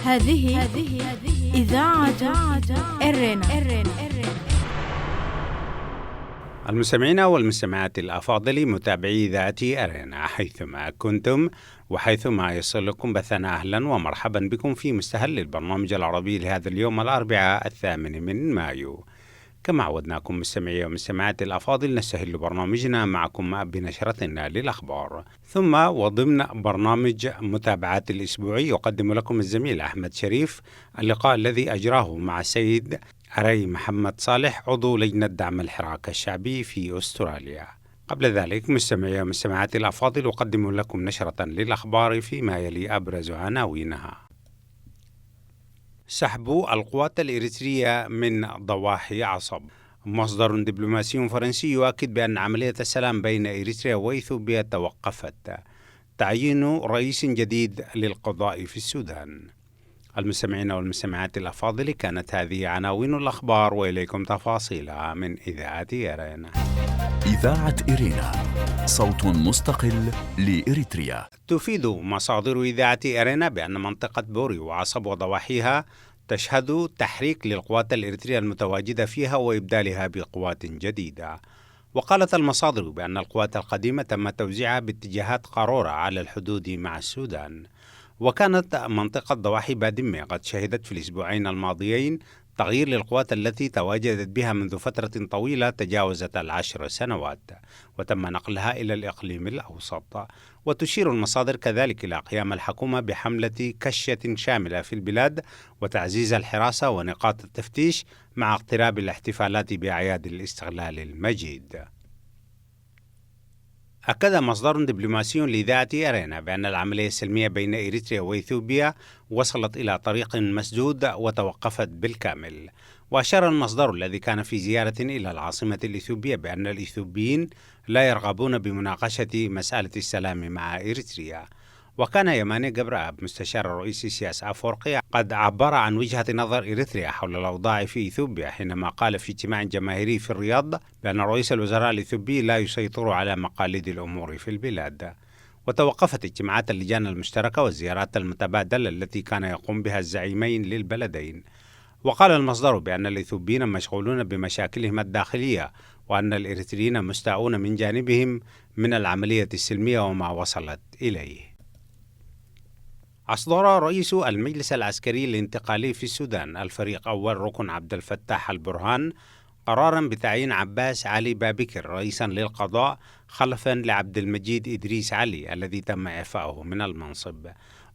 هذه إذاعة إرنا. المستمعين والمستمعات الأفاضل متابعي إذاعة أرينا حيثما كنتم وحيثما يصلكم بثنا، أهلا ومرحبا بكم في مستهل البرنامج العربي لهذا اليوم الأربعاء 8 من مايو. كما عودناكم مستمعي ومستمعات الأفاضل، نستهل برنامجنا معكم بنشرتنا للأخبار، ثم وضمن برنامج متابعات الأسبوعي يقدم لكم الزميل أحمد شريف اللقاء الذي أجراه مع السيد أري محمد صالح عضو لجنة دعم الحراك الشعبي في أستراليا. قبل ذلك مستمعي ومستمعات الأفاضل، أقدم لكم نشرة للأخبار فيما يلي أبرز عناوينها: سحب القوات الإريترية من ضواحي عصب، مصدر دبلوماسي فرنسي يؤكد بأن عملية السلام بين إريتريا وإثيوبيا توقفت، تعيين رئيس جديد للقضاء في السودان. المستمعين والمستمعات الأفاضل، كانت هذه عناوين الأخبار وإليكم تفاصيلها من إذاعة إيرينا. إذاعة إيرينا، صوت مستقل لإريتريا. تفيد مصادر إذاعة إيرينا بأن منطقة بوري وعصب وضواحيها تشهد تحريك للقوات الإريترية المتواجدة فيها وإبدالها بقوات جديدة. وقالت المصادر بأن القوات القديمة تم توزيعها باتجاهات قارورة على الحدود مع السودان. وكانت منطقة ضواحي بادمة قد شهدت في الأسبوعين الماضيين تغيير للقوات التي تواجدت بها منذ فترة طويلة تجاوزت 10 سنوات، وتم نقلها إلى الإقليم الأوسط. وتشير المصادر كذلك إلى قيام الحكومة بحملة كشة شاملة في البلاد وتعزيز الحراسة ونقاط التفتيش مع اقتراب الاحتفالات بأعياد الاستقلال المجيد. أكد مصدر دبلوماسي لإذاعة أرينا بأن العملية السلمية بين إريتريا وإثيوبيا وصلت إلى طريق مسدود وتوقفت بالكامل. وأشار المصدر الذي كان في زيارة إلى العاصمة الإثيوبية بأن الإثيوبيين لا يرغبون بمناقشة مسألة السلام مع إريتريا. وكان يماني جبراب مستشار الرئيس إسياس أفورقي قد عبر عن وجهة نظر إريتريا حول الأوضاع في إثيوبيا حينما قال في اجتماع جماهيري في الرياض بأن رئيس الوزراء الإثيوبي لا يسيطر على مقاليد الأمور في البلاد. وتوقفت اجتماعات اللجان المشتركة والزيارات المتبادلة التي كان يقوم بها الزعيمين للبلدين. وقال المصدر بأن الإثيوبيين مشغولون بمشاكلهم الداخلية وأن الإريتريين مستاءون من جانبهم من العملية السلمية وما وصلت إليه. أصدر رئيس المجلس العسكري الانتقالي في السودان الفريق أول ركن عبد الفتاح البرهان قرارا بتعيين عباس علي بابكر رئيسا للقضاء خلفا لعبد المجيد إدريس علي الذي تم إعفائه من المنصب.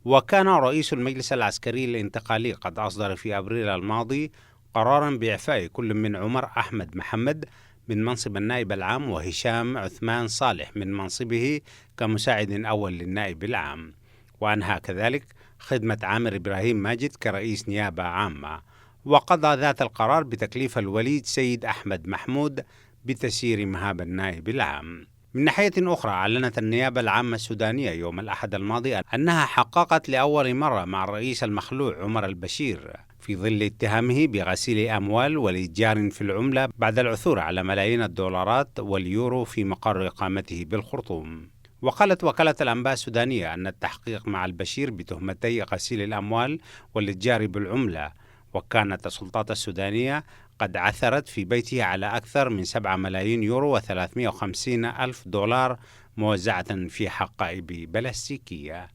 وكان رئيس المجلس العسكري الانتقالي قد أصدر في أبريل الماضي قرارا بإعفاء كل من عمر أحمد محمد من منصب النائب العام وهشام عثمان صالح من منصبه كمساعد أول للنائب العام، وأنهى كذلك خدمة عامر إبراهيم ماجد كرئيس نيابة عامة. وقضى ذات القرار بتكليف الوليد سيد أحمد محمود بتسيير مهام النائب العام. من ناحية أخرى، أعلنت النيابة العامة السودانية يوم الأحد الماضي أنها حققت لأول مرة مع الرئيس المخلوع عمر البشير في ظل اتهامه بغسيل أموال والإتجار في العملة بعد العثور على ملايين الدولارات واليورو في مقر إقامته بالخرطوم. وقالت وكالة الأنباء السودانية أن التحقيق مع البشير بتهمتي غسيل الأموال والإتجار بالعملة. وكانت السلطات السودانية قد عثرت في بيته على أكثر من 7 ملايين يورو و350 ألف دولار موزعة في حقائب بلاستيكية.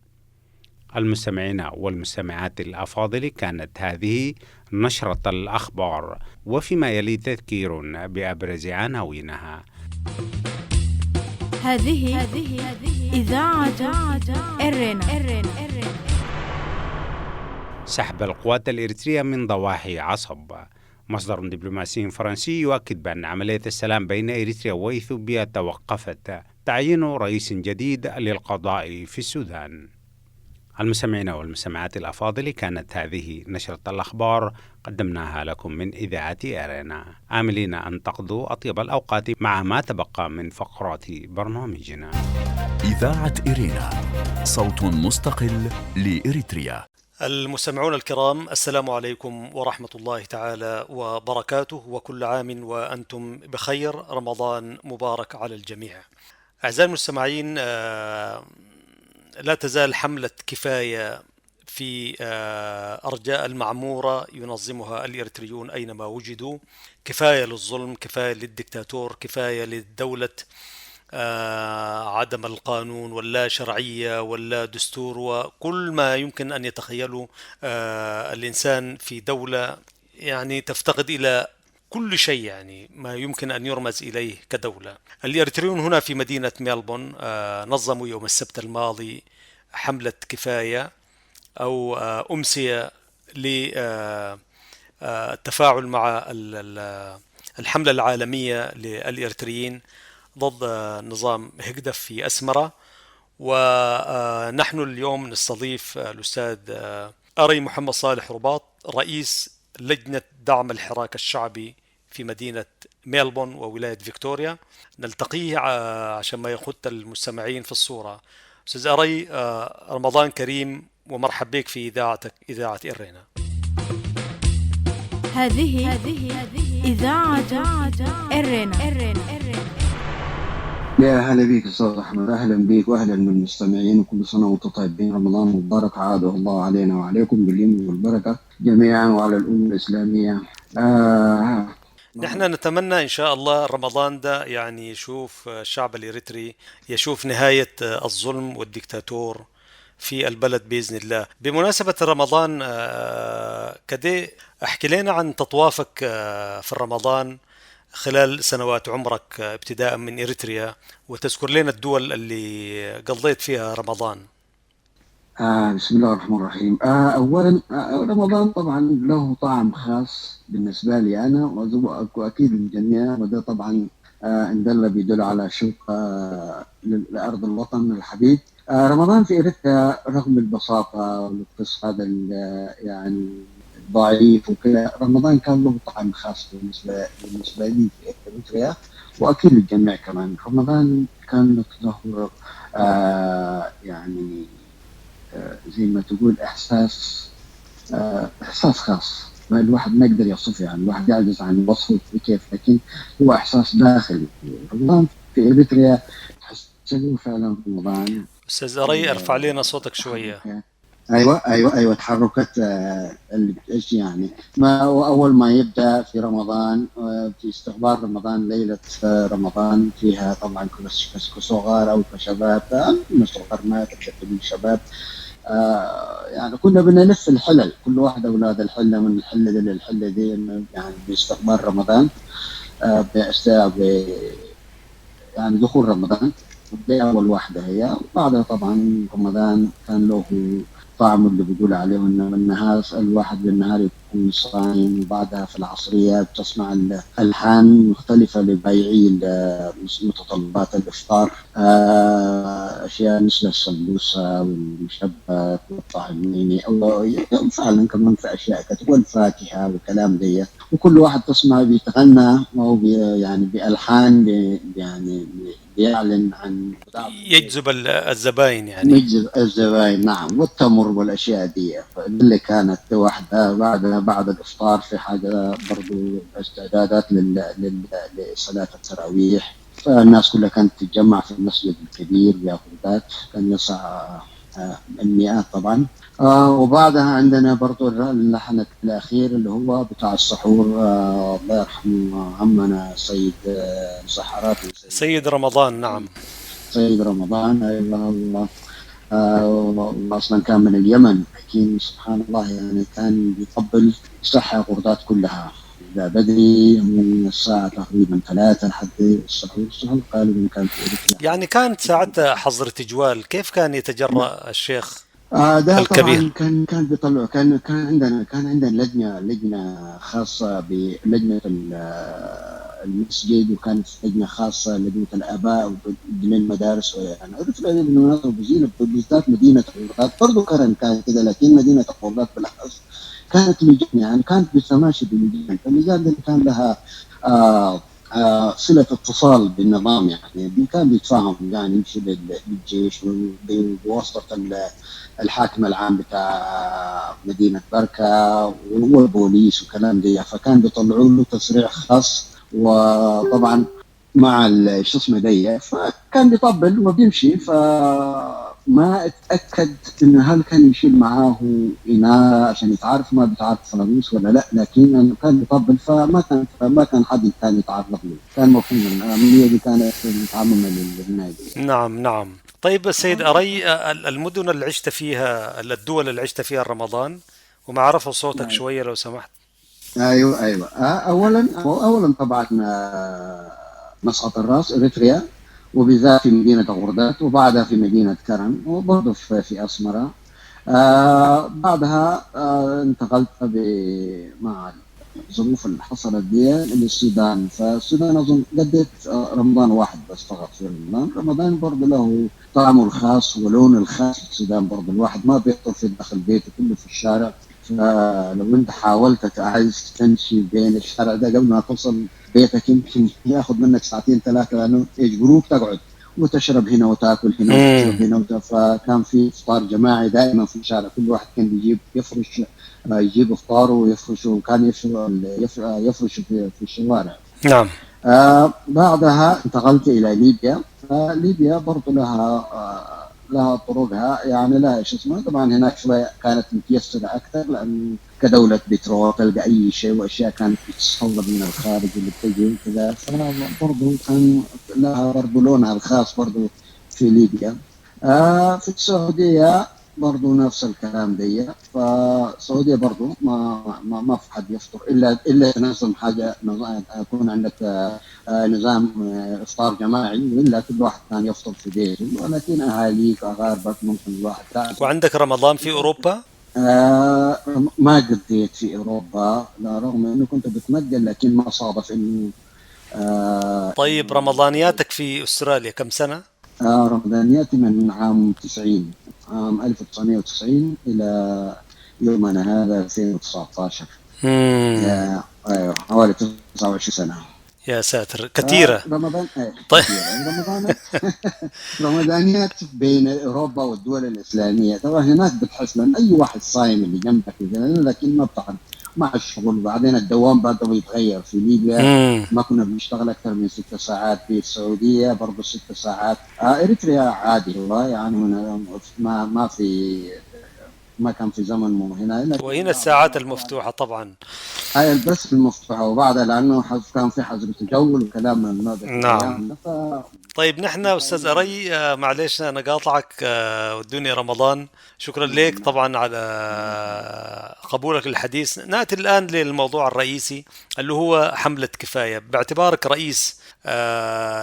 المستمعين والمستمعات الأفاضل، كانت هذه نشرة الأخبار، وفيما يلي تذكير بأبرز عناوينها. هذه إذاعة إرنا. سحب القوات الإريترية من ضواحي عصب. مصدر دبلوماسي فرنسي يؤكد بأن عملية السلام بين إريتريا وإثيوبيا توقفت. تعيين رئيس جديد للقضاء في السودان. المستمعين والمستمعات الأفاضل، كانت هذه نشرة الأخبار قدمناها لكم من إذاعة أرينا، آملين أن تقضوا أطيب الأوقات مع ما تبقى من فقرات برنامجنا. إذاعة إيرينا، صوت مستقل لإريتريا. المستمعون الكرام، السلام عليكم ورحمة الله تعالى وبركاته، وكل عام وأنتم بخير، رمضان مبارك على الجميع. أعزائي المستمعين، لا تزال حملة كفاية في أرجاء المعمورة ينظمها الإريتريون أينما وجدوا. كفاية للظلم، كفاية للدكتاتور، كفاية للدولة عدم القانون واللا شرعية واللا دستور وكل ما يمكن أن يتخيله الإنسان في دولة يعني تفتقد إلى كل شيء، يعني ما يمكن أن يرمز إليه كدولة. الإريتريون هنا في مدينة ميلبورن نظموا يوم السبت الماضي حملة كفاية أو أمسية للتفاعل مع الحملة العالمية للإريتريين ضد نظام هجدف في أسمرة. ونحن اليوم نستضيف الأستاذ أري محمد صالح رباط، رئيس لجنة دعم الحراك الشعبي في مدينة ميلبورن وولاية فيكتوريا. نلتقيه عشان ما يخط المستمعين في الصورة. أستاذ أري، رمضان كريم ومرحب بك في إذاعتك إذاعة إرينا. هذه إذاعة إرينا. يا هلا بيك أستاذ أحمد، أهلا بيك وأهلا بالمستمعين، وكل سنة وأنتم طيبين. رمضان مبارك عاده الله علينا وعليكم باليمن والبركة جميعا وعلى الأمة الإسلامية. نحن نتمنى إن شاء الله رمضان ده يعني يشوف الشعب الإريتري يشوف نهاية الظلم والدكتاتور في البلد بإذن الله. بمناسبة رمضان، كده احكي لنا عن تطوافك في رمضان خلال سنوات عمرك، ابتداء من إريتريا، وتذكر لنا الدول اللي قضيت فيها رمضان. بسم الله الرحمن الرحيم. أولا، رمضان طبعا له طعم خاص بالنسبة لي أنا وأكيد للجميع، وده طبعا إن دل بيدل على شوق لأرض الوطن الحبيب. رمضان في إريتريا رغم البساطة والاقتصاد يعني ضعيف وكذا، رمضان كان له طعم خاص بالنسبة لي في إريتريا وأكيد للجميع كمان. رمضان كان له يعني زي ما تقول إحساس خاص، ما الواحد ما يقدر يصفه، يعني الواحد يعجز عن وصفه كيف، لكن هو إحساس داخلي. رمضان في إريتريا تحس فعلا رمضان. أستاذ أري، ارفع لنا صوتك شوية. ايوه تحركات اللي بتجي، يعني ما اول ما يبدا في رمضان، في استقبال رمضان، ليله رمضان فيها طبعا كصغار او كشباب، مش صغار ما تبدا شباب، يعني كنا بنلف الحلل، كل واحد اولاد الحله من الحله دي للحله دي، يعني باستقبال رمضان، يعني دخول رمضان دي اول واحده هي. وبعدها طبعا رمضان كان له طعم اللي بيقول عليه انه النهار الواحد بالنهار يكون صايم، وبعدها في العصرية بتسمع الألحان مختلفة لبيعي متطلبات الإفطار، أشياء مثل السمبوسة والمشبك والطعميني، فعلا كمان في أشياء كثيرة والفاكهة وكلام دي، وكل واحد تسمع بيتغنى أو يعني بألحان يعني بيعلن عن يجذب الزباين، يعني يجذب الزباين، نعم، والتمر والأشياء دي اللي كانت واحدة. بعد الإفطار في حاجة برضو استعدادات لصلاة التراويح، فالناس كلها كانت تتجمع في المسجد الكبير بأغردات، كان يسع المئات طبعا. وبعدها عندنا برضو اللحن الأخير اللي هو بتاع السحور، الله يرحمه عمنا سيد سحرات، سيد رمضان، نعم سيد رمضان، أيوة، أصلا كان من اليمن، لكن سبحان الله يعني كان بيطبل صحة غردات كلها بدري من الساعة تقريبا 3 لحد السحور. السحور غالبا كان في إريتريا، يعني كانت ساعتها حظر تجوال. كيف كان يتجرأ الشيخ ده الكبير؟ طبعا كان بيطلع، كان عندنا لجنة خاصة بلجنة المسجد، وكانت لجنة خاصة لجنة الآباء للمدارس، يعني عرفت بالمناسبة بالذات مدينة الغردات برضه كان كده، لكن مدينة الغردات بالأخص كانت لجنة، يعني كانت بالتماشي باللجان، فاللجان كان لها صلة اتصال بالنظام، يعني كان بيتفاهم، يعني يمشي للجيش بواسطة الحاكم العام بتاع مدينة بركة والبوليس وكلام دي، فكان بيطلعوا له تصريح خاص، وطبعا مع الشو اسمه دي، فكان بيطبل وبيمشي. ف ما اتاكد انه هل كان يشيل معاه انارة عشان يتعرف ما بيتعرف فانوس ولا لا، لكن انه كان يطبل، فما كان حد كان يتعرض له، كان مفهوم العملية دي كانت متعممه للنادي. نعم نعم. طيب السيد أري، المدن اللي عشت فيها، الدول اللي عشت فيها رمضان، وما عرفوا صوتك نعم. شوية لو سمحت. ايوه اولا طبعا مسقط الراس اريتريا، وبالذات في مدينة غردات، وبعدها في مدينة كرن، وبرضه في اسمره. بعدها انتقلت مع الظروف اللي حصلت دي للسودان. فالسودان اظن قضيت رمضان واحد بس فقط في رمضان. رمضان برضه له طعمه الخاص ولونه الخاص في السودان، برضه الواحد ما بيفطر في داخل بيته، كله في الشارع. فلو انت حاولت عايز تمشي بين الشارع ده قبل ما توصل بيتك يمكن ياخذ منك ساعتين ثلاثة، لانه يجبروك تقعد وتشرب هنا وتاكل هنا وتشرب هنا. فكان في افطار جماعي دائما في الشارع، كل واحد كان بيجيب يفرش، يجيب افطاره ويفرشه، وكان يفرش في الشوارع. نعم. بعدها انتقلت الى ليبيا. ليبيا برضو لها طرقها، يعني لها ايش اسمه. طبعا هناك شوية كانت متيسره اكثر، لان كدولة بترول تلقى اي شيء، واشياء كانت بتستورد من الخارج اللي بتجي وكذا، فبرضه كان لها برضه لونها الخاص برضه في ليبيا. في السعودية برضه نفس الكلام دي. فالسعوديه برضه ما في حد يفطر الا تنظم حاجة، يكون عندك نظام افطار جماعي، والا كل واحد كان يفطر في بيته، ولكن اهاليك اقاربك ممكن الواحد تعرف. وعندك رمضان في اوروبا؟ ما قضيت في اوروبا، لا، رغم انه كنت بتنقل، لكن ما صادف انه طيب رمضانياتك في استراليا كم سنة؟ رمضانياتي من عام 90، عام 1990 الى يومنا هذا 2019. ايوه، حوالي 29 سنة. يا ساتر، كثيرة. رمضان طيب. رمضان رمضانيات بين اوروبا والدول الاسلامية. طبعا هناك بتحس لان اي واحد صايم اللي جنبك، لكن ما بتعرف مع الشغل. وبعدين الدوام برضه بيتغير. في ليبيا ما كنا بنشتغل اكثر من 6 ساعات، في السعودية برضه 6 ساعات. اريتريا عادي هو، يعني هنا ما في، ما كان في زمن مو هنا. وهنا الساعات المفتوحة طبعا، هاي بس المفتوحة، وبعدها لانه كان في حظر تجول وكلام من النوع ده. نعم. طيب نحن استاذ أري، معلش انا قاطعك، والدنيا رمضان. شكرا لك طبعا على قبولك للحديث. ناتي الان للموضوع الرئيسي اللي هو حملة كفاية. باعتبارك رئيس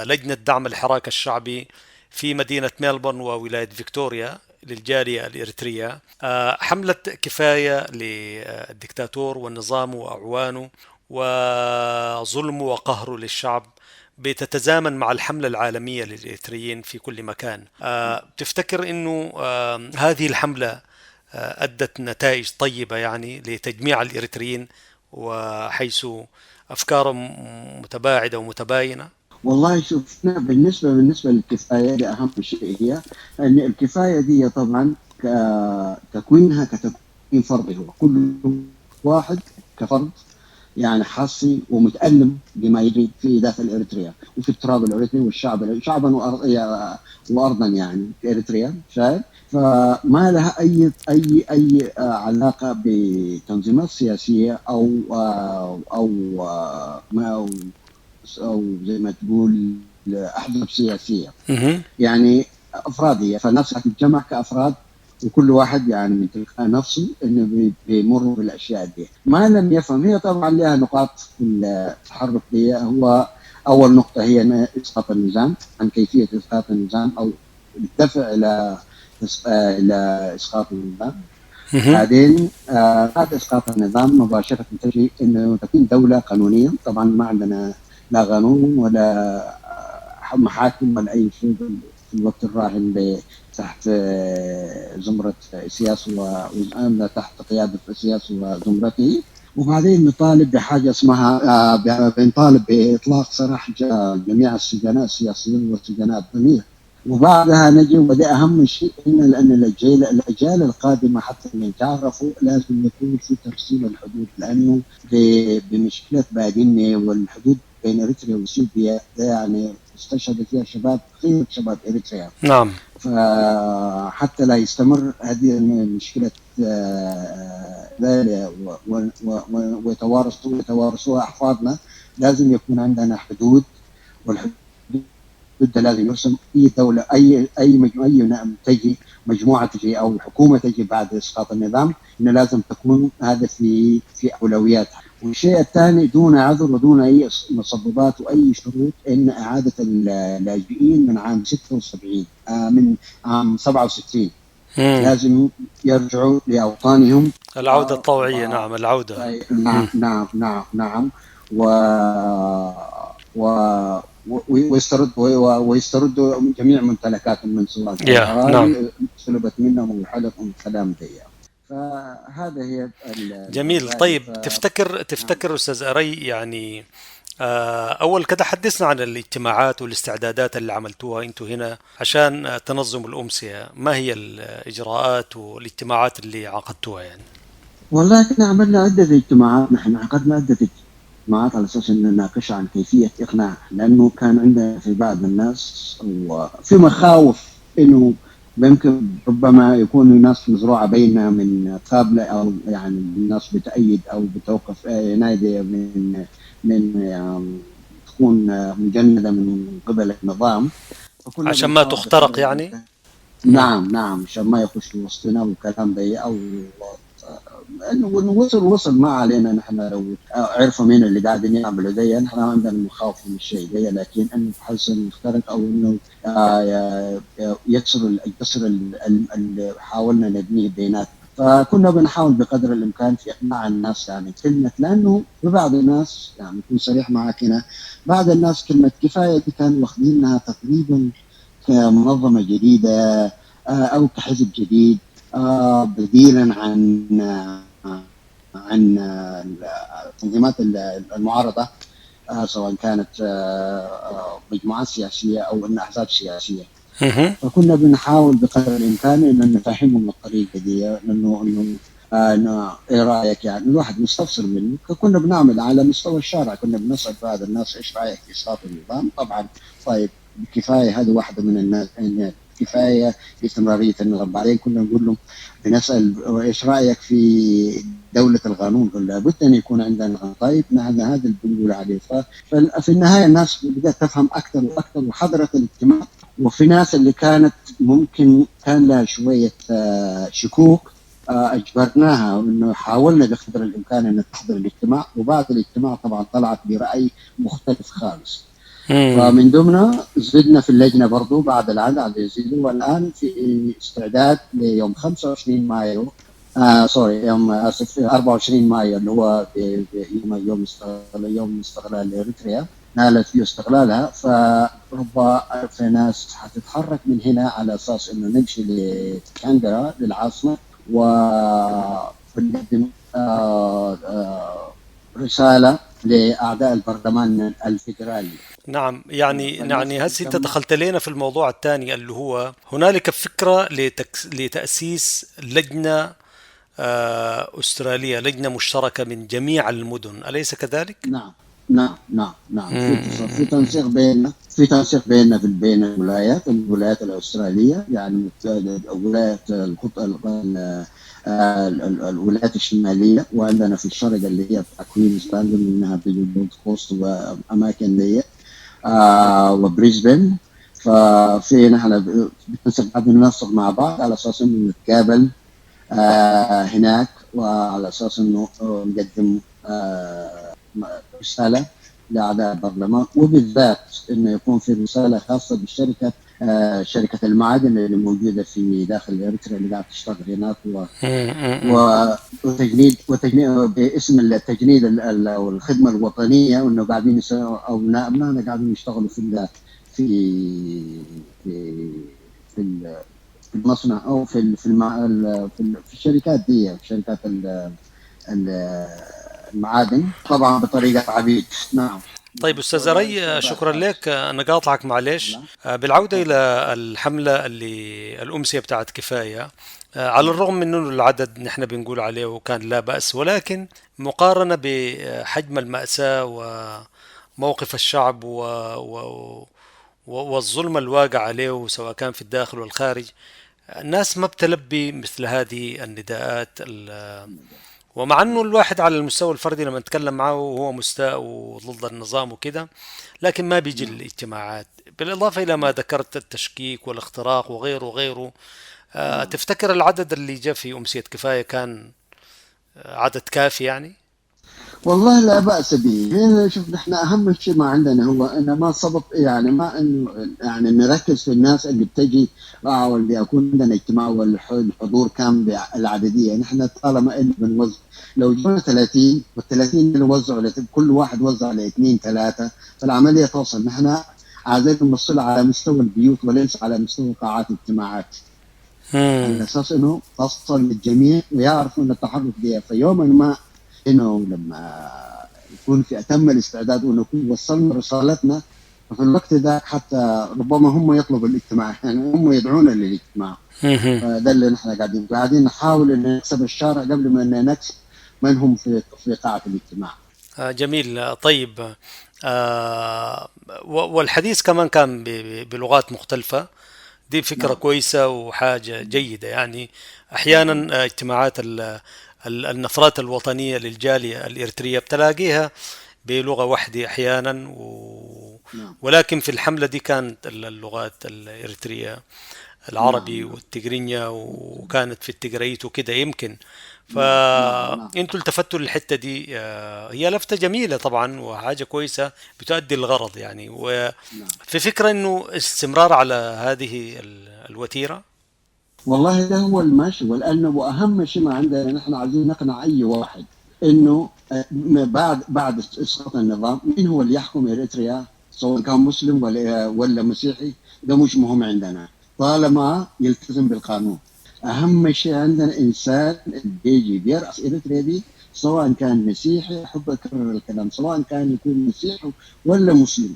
لجنة دعم الحراك الشعبي في مدينة ميلبورن وولاية فيكتوريا للجالية الإريترية، حملة كفاية للدكتاتور والنظام وأعوانه وظلمه وقهره للشعب بتتزامن مع الحملة العالمية للإريتريين في كل مكان. تفتكر أنه هذه الحملة أدت نتائج طيبة يعني لتجميع الإريتريين، وحيث أفكارهم متباعدة ومتباينة؟ والله شوفنا بالنسبة للكفاية دي، أهم شيء هي أن الكفاية دي طبعا تكوينها كتكوين فردي، هو كل واحد كفرد يعني حاسي ومتألم بما يجري في داخل إريتريا وفي التراب الإريتري والشعب، شعبا وأرضا يعني في إريتريا، شايف؟ فما لها أي أي أي علاقة بتنظيمات سياسية أو أو ما أو زي ما تقول أحزاب سياسية، يعني أفرادية. فالناس تتجمع كأفراد، وكل واحد يعني من تلقاء نفسه انه بيمر بالاشياء دي. ما لم يفهم، هي طبعا لها نقاط في التحرك دي. هو اول نقطة هي اسقاط النظام، عن كيفية اسقاط النظام او الدفع الى اسقاط النظام. بعدين بعد اسقاط النظام مباشرة تجي انه تكون دولة قانونية. طبعا ما عندنا لا قانون ولا محاكم ولا اي شيء في الوقت الراهن تحت زمرة سياس تحت قيادة سياس وزمرته. وبعدين نطالب بحاجة اسمها، بنطالب بإطلاق سراح جميع السجناء السياسيين والسجناء الضمير. وبعدها نجي، وده أهم شيء، إن لأن الأجيال القادمة حتى اللي تعرفوا لازم يكون في ترسيم الحدود، لأنه بمشكلة بادنة والحدود بين إريتريا وسوريا ده يعني استشهد فيها شباب، خيرة شباب إريتريا. نعم. فحتى لا يستمر هذه المشكلة ويتوارثوها أحفادنا، لازم يكون عندنا حدود، والحدود لازم يرسم أي دولة، أي أي مجموعة تجي، مجموعة تجي أو حكومة تجي بعد إسقاط النظام، إنه لازم تكون هذا في أولوياتها. والشيء الثاني دون عذر ودون أي مسببات وأي شروط، إن إعادة اللاجئين من عام 76 من عام 67 لازم يرجعوا لأوطانهم. العودة الطوعية. نعم، العودة. نعم نعم نعم نعم. و ويستردوا جميع ممتلكاتهم من سواء نعم. سلبت منهم وحلقهم الكلام دي. فهذا هي. جميل. طيب تفتكر أستاذ أري، يعني أول كده حدثنا عن الاجتماعات والاستعدادات اللي عملتوها أنتوا هنا عشان تنظموا الأمسية، ما هي الإجراءات والاجتماعات اللي عقدتوها يعني؟ والله احنا عملنا عدة اجتماعات، نحن عقدنا عدة اجتماعات على أساس أن نناقش عن كيفية إقناع، لأنه كان عندنا في بعض الناس وفي مخاوف إنه ممكن ربما يكون الناس مزروعة بيننا من قبل، أو يعني الناس بتأيد أو بتوقف نادي من يعني تكون مجندة من قبل النظام عشان ما تخترق يعني. نعم نعم، عشان ما يخش وسطنا والكلام ده، أو انه وصل ما علينا نحن لو عرفوا مين اللي قاعدين يعملوا دي، نحن عندنا مخاوف من الشيء دي، لكن انه بحس انه يخترق او انه يكسر الجسر اللي حاولنا نبنيه بيناتنا. فكنا بنحاول بقدر الامكان في اقناع الناس، يعني كلمه، لانه في بعض الناس، يعني اكون صريح معك هنا، بعض الناس كلمه كفايه دي كانوا واخدينها تقريبا كمنظمه جديده او كحزب جديد بديلا عن تنظيمات المعارضه، سواء كانت مجموعات سياسيه او ان احزاب سياسيه. فكنا بنحاول بقدر الامكان ان نفهمهم الطريقه دي، انه ايه رايك، يعني الواحد مستفسر منه. كنا بنعمل على مستوى الشارع، كنا بنسال بعض الناس ايش رايك في اسقاط النظام؟ طبعا طيب كفايه، هذا واحده من الناس كفايه لاستمراريه النظام. بعدين كنا نقول لهم، بنسال ايش رايك في دوله القانون؟ قلنا لابد ان يكون عندنا. طيب هذا اللي بنقول عليه. ففي النهايه الناس بدات تفهم اكثر واكثر وحضرت الاجتماع، وفي ناس اللي كانت ممكن كان لها شويه شكوك اجبرناها انه حاولنا بقدر الامكان ان تحضر الاجتماع، وبعد الاجتماع طبعا طلعت براي مختلف خالص. فمن ضمنها زدنا في اللجنة برضو بعد العدد يزيدوا، والآن في استعداد ليوم 25 مايو، يوم 24 مايو اللي هو يوم استقلال إريتريا، نالت فيه استقلالها. فربما في ناس حتتحرك من هنا على أساس إنه نمشي لكانبرا للعاصمة ونقدم رسالة لأعداء البرلمان الفيدرالي. نعم، يعني هسه انت دخلت لنا في الموضوع الثاني اللي هو هنالك فكرة لتأسيس لجنة أسترالية، لجنة مشتركة من جميع المدن، أليس كذلك؟ نعم نعم نعم نعم. في تنسيق بيننا، في تنسيق بيننا في بين الولايات الأسترالية، يعني ولاية الولايات الشمالية، وعندنا في الشرق اللي هي كوينزلاند منها بجولد كوست وأماكن دي وبريسبن. ففي نحن بننسق مع بعض على أساس إنه نتقابل هناك، وعلى أساس إنه نقدم رسالة لأعضاء البرلمان، وبالذات إنه يكون في رسالة خاصة بالشركة، شركة المعادن اللي موجودة في داخل إريتريا اللي قاعدة تشتغل هناك، وتجنيد باسم التجنيد أو الخدمة الوطنية، وإنه قاعدين أو أبنائنا قاعدين يشتغلوا في في في في المصنع أو في في في الشركات دي، في شركات المعادن، طبعا بطريقة عبيد. نعم. طيب أستاذ أري، شكرا لك، أنا قاطعك معلش. بالعودة إلى الحملة اللي الأمسية بتاعت كفاية، على الرغم من أنه العدد نحن بنقول عليه وكان لا بأس، ولكن مقارنة بحجم المأساة وموقف الشعب والظلم الواقع عليه سواء كان في الداخل والخارج، الناس ما بتلبي مثل هذه النداءات. ومع انه الواحد على المستوى الفردي لما نتكلم معه وهو مستاء وضد النظام وكده، لكن ما بيجي الاجتماعات. بالاضافه الى ما ذكرت التشكيك والاختراق وغيره وغيره. تفتكر العدد اللي جاء في امسيه كفايه كان عدد كافي يعني؟ والله لا بأس به. لأن شوف، نحن أهم شيء ما عندنا هو إن ما سبق، يعني ما إنه يعني نركز في الناس اللي بتجي واللي يكون عندنا اجتماع والحضور كان بالعددية. نحن طالما إنه بنوزع، لو جونا 30 وال30 نوزعوا كل واحد وزع لاثنين ثلاثة، فالعملية توصل. نحن عايزين نوصلها على مستوى البيوت وليس على مستوى قاعات الاجتماعات، على اساس انه تصل للجميع ويعرفوا ان التحرك دي. فيوما ما انه لما يكون في اتم الاستعداد ونكون وصلنا رسالتنا، ففي الوقت ده حتى ربما هم يطلبوا الاجتماع، يعني هم يدعونا للاجتماع. فده اللي نحن قاعدين نحاول ان نكسب الشارع قبل ما ان نكسب من هم في قاعة الاجتماع. جميل. طيب، والحديث كمان كان بلغات مختلفة، دي فكرة كويسة وحاجة جيدة. يعني أحيانا اجتماعات النفرات الوطنية للجالية الإريترية بتلاقيها بلغة واحدة أحيانا، ولكن في الحملة دي كانت اللغات الإريترية العربي والتجرينيا، وكانت في التجريت وكده يمكن. فانتوا التفتوا للحتة دي، هي لفتة جميلة طبعا وحاجة كويسة بتؤدي الغرض يعني. وفي فكرة انه استمرار على هذه الوتيرة. والله ده هو الماشي، ولانه واهم شيء ما عندنا نحن عايزين نقنع اي واحد انه بعد اسقاط النظام مين هو اللي يحكم اريتريا، سواء كان مسلم ولا مسيحي، ده مش مهم عندنا طالما يلتزم بالقانون. اهم شيء عندنا انسان بيجي بيرأس اريتريا دي، سواء كان مسيحي، احب اكرر الكلام، سواء كان يكون مسيحي ولا مسلم،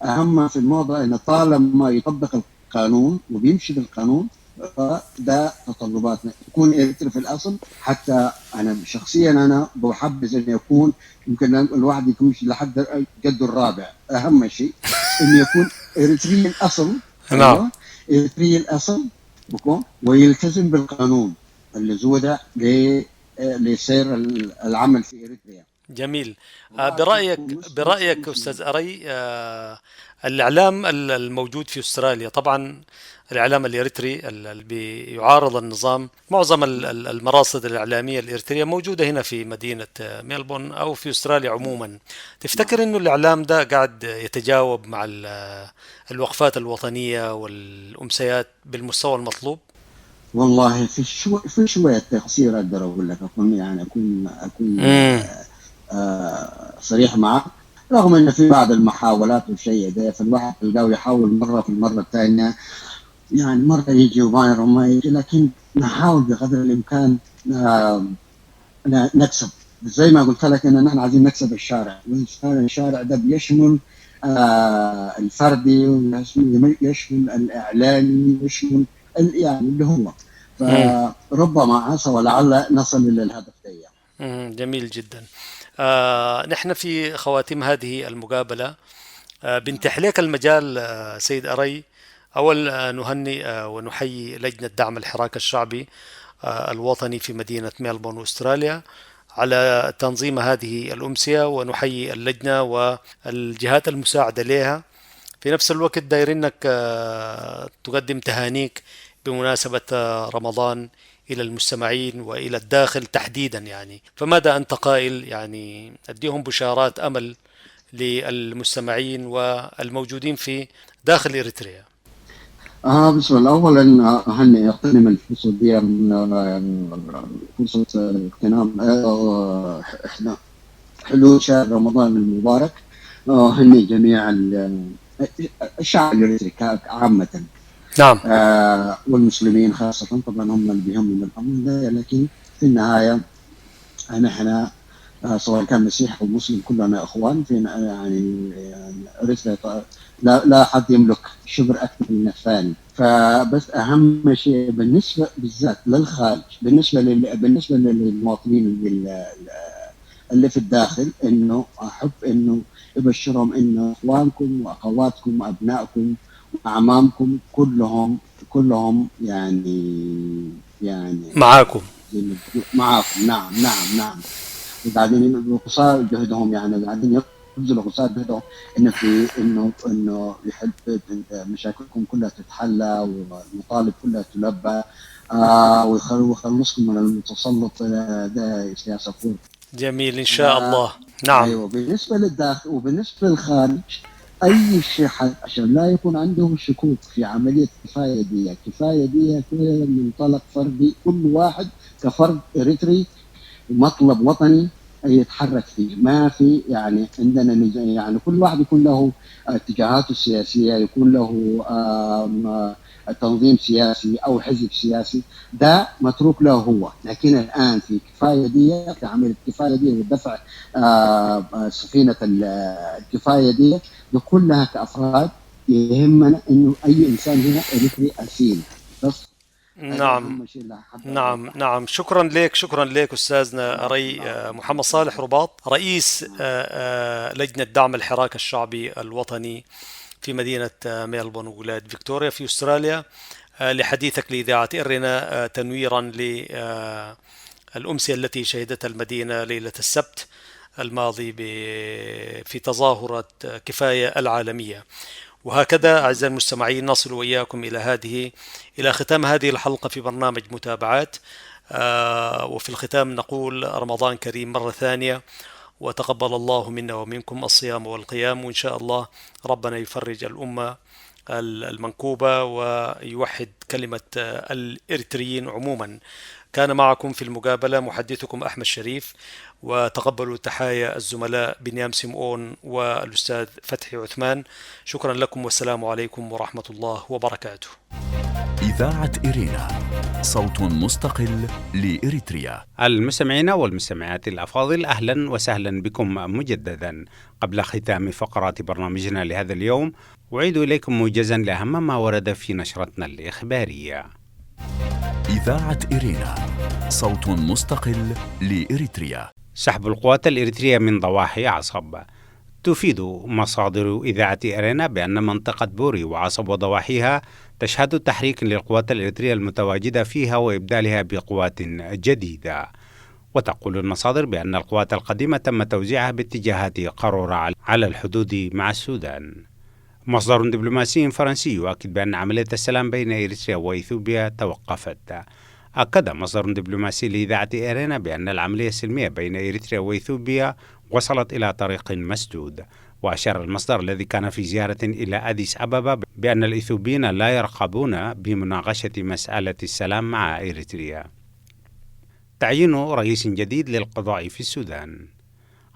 اهم في الموضوع انه طالما يطبق القانون وبيمشي بالقانون، فده تطلباتنا. يكون اريتري في الاصل. حتى انا شخصيا انا بحبذ انه يكون يمكن الواحد يكون لحد جده الرابع، اهم شيء انه يكون اريتري الاصل. نعم، اريتري الاصل ويلتزم بالقانون اللي وضع لسير العمل في اريتريا. جميل. برأيك أستاذ أري، الإعلام الموجود في أستراليا، طبعا الإعلام الإريتري اللي بيعارض النظام، معظم المراصد الإعلامية الإريترية موجودة هنا في مدينة ميلبورن أو في أستراليا عموما، تفتكر إنه الإعلام ده قاعد يتجاوب مع الوقفات الوطنية والأمسيات بالمستوى المطلوب؟ والله في شوية تقصير أقدر أقول لك، أكون صريح معك، رغم ان في بعض المحاولات والشيء ده، فالواحد تلقاه يحاول مره، في المره الثانيه يعني مره يجي وما يجي، لكن نحاول بقدر الامكان نكسب. زي ما قلت لك ان نحن عايزين نكسب الشارع، والشارع ده بيشمل الفردي ويشمل الاعلامي ويشمل يعني اللي هو، فربما عسى ولعل نصل الى الهدف ده. جميل جدا. نحن في خواتيم هذه المقابلة بنتح لك المجال سيد أري. أول نهني ونحيي لجنة دعم الحراك الشعبي الوطني في مدينة ميلبورن أستراليا على تنظيم هذه الأمسية، ونحيي اللجنة والجهات المساعدة لها. في نفس الوقت دايرينك تقدم تهانيك بمناسبة رمضان إلى المستمعين وإلى الداخل تحديدا، يعني فماذا أنت قائل؟ يعني أديهم بشارات أمل للمستمعين والموجودين في داخل إريتريا. بسم الله. أولا أهني أغتنم الفرصة دي، فرصة اغتنام إحنا حلول شهر رمضان المبارك. أهني جميع الشعب الإريتري عامة. نعم. والمسلمين خاصة، طبعا هم اللي بيهمهم الأمر ده، لكن في النهاية نحن سواء كان مسيح أو مسلم كلنا إخوان في يعني إريتريا، لا أحد يملك شبر أكثر من الثاني. فبس أهم شيء بالنسبة بالذات للخارج، بالنسبة للمواطنين اللي في الداخل انه احب انه ابشرهم انه اخوانكم واخواتكم وابنائكم واعمامكم كلهم يعني معاكم معاكم. نعم نعم نعم. وقاعدين بقصارى جهدهم، يعني قاعدين يبذلوا قصارى جهدهم انه في انه يحب مشاكلكم كلها تتحلى والمطالب كلها تلبى، ويخلصكم من المتسلط ده سياسة فور. جميل إن شاء الله. نعم. أيوة. بالنسبة للداخل وبالنسبة للخارج، أي شيء عشان لا يكون عندهم شكوك في عملية كفاية دي، كفاية دي من منطلق فردي، كل واحد كفرد إريتري مطلب وطني يتحرك فيه. ما في يعني عندنا يعني كل واحد يكون له اتجاهاته السياسية، يكون له تنظيم سياسي أو حزب سياسي، ده متروك له هو. لكن الآن في كفاية دي، في عملية كفاية دي ودفع سفينة الكفاية دي كلها كأفراد، يهمنا إنه أي إنسان هنا إريتري أسيل بس. نعم نعم نعم. شكرا لك، شكرا لك أستاذنا ري محمد صالح رباط، رئيس لجنة دعم الحراك الشعبي الوطني في مدينة ميلبورن ولاية فيكتوريا في أستراليا، لحديثك لإذاعة إرنا تنويرا للأمسية التي شهدتها المدينة ليلة السبت الماضي في تظاهرة كفاية العالمية. وهكذا أعزائي المستمعين نصل وإياكم إلى ختام هذه الحلقة في برنامج متابعات. وفي الختام نقول رمضان كريم مرة ثانية، وتقبل الله منا ومنكم الصيام والقيام، وإن شاء الله ربنا يفرج الأمة المنكوبة ويوحد كلمة الإريتريين عموما. كان معكم في المقابلة محدثكم أحمد شريف، وتقبلوا تحايا الزملاء بنيام سمعون والأستاذ فتحي عثمان. شكرا لكم والسلام عليكم ورحمة الله وبركاته. إذاعة إرينا، صوت مستقل لإريتريا. المستمعين والمستمعات الأفاضل، أهلا وسهلا بكم مجددا. قبل ختام فقرات برنامجنا لهذا اليوم، أعيد إليكم موجزا لأهم ما ورد في نشرتنا الإخبارية. إذاعة إرينا، صوت مستقل لإريتريا. سحب القوات الإريترية من ضواحي عصب. تفيد مصادر إذاعة إرينا بأن منطقة بوري وعصب وضواحيها تشهد تحريك للقوات الإريترية المتواجدة فيها وإبدالها بقوات جديدة. وتقول المصادر بأن القوات القديمة تم توزيعها باتجاهات قرورة على الحدود مع السودان. مصدر دبلوماسي فرنسي يؤكد بأن عملية السلام بين إريتريا وإثيوبيا توقفت. أكد مصدر دبلوماسي لإذاعة إرينا بأن العملية السلمية بين إريتريا وإثيوبيا وصلت إلى طريق مسدود. وأشار المصدر الذي كان في زيارة إلى أديس أبابا بأن الإثيوبيين لا يرغبون بمناقشة مسألة السلام مع إريتريا. تعيين رئيس جديد للقضاء في السودان.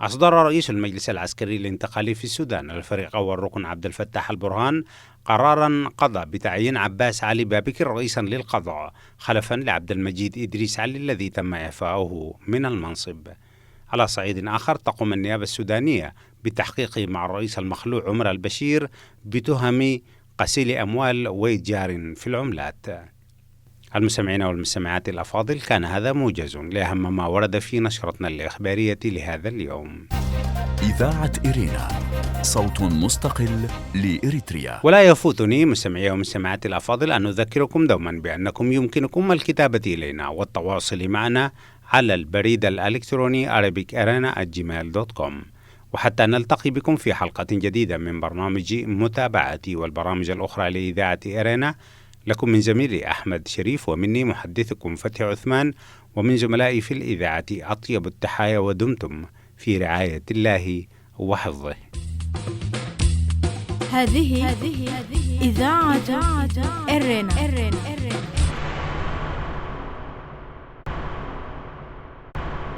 أصدر رئيس المجلس العسكري الانتقالي في السودان الفريق أول ركن عبد الفتاح البرهان قرارا قضى بتعيين عباس علي بابكر رئيسا للقضاء خلفا لعبد المجيد إدريس علي الذي تم إعفاؤه من المنصب. على صعيد آخر، تقوم النيابة السودانية بالتحقيق مع الرئيس المخلوع عمر البشير بتهم غسيل أموال وإتجار في العملات. المستمعين والمستمعات الأفاضل، كان هذا موجز لأهم ما ورد في نشرتنا الإخبارية لهذا اليوم. إذاعة إرينا، صوت مستقل لإريتريا. ولا يفوتني مستمعي ومستمعات الأفاضل أن نذكركم دوما بأنكم يمكنكم الكتابة إلينا والتواصل معنا على البريد الإلكتروني arabicarena@gmail.com. وحتى نلتقي بكم في حلقة جديدة من برنامج متابعتي والبرامج الأخرى لإذاعة إرينا، لكم من زميلي أحمد شريف ومني محدثكم فتحي عثمان ومن زملائي في الإذاعة أطيب التحايا، ودمتم في رعاية الله وحفظه. هذه إذاعة إرينا.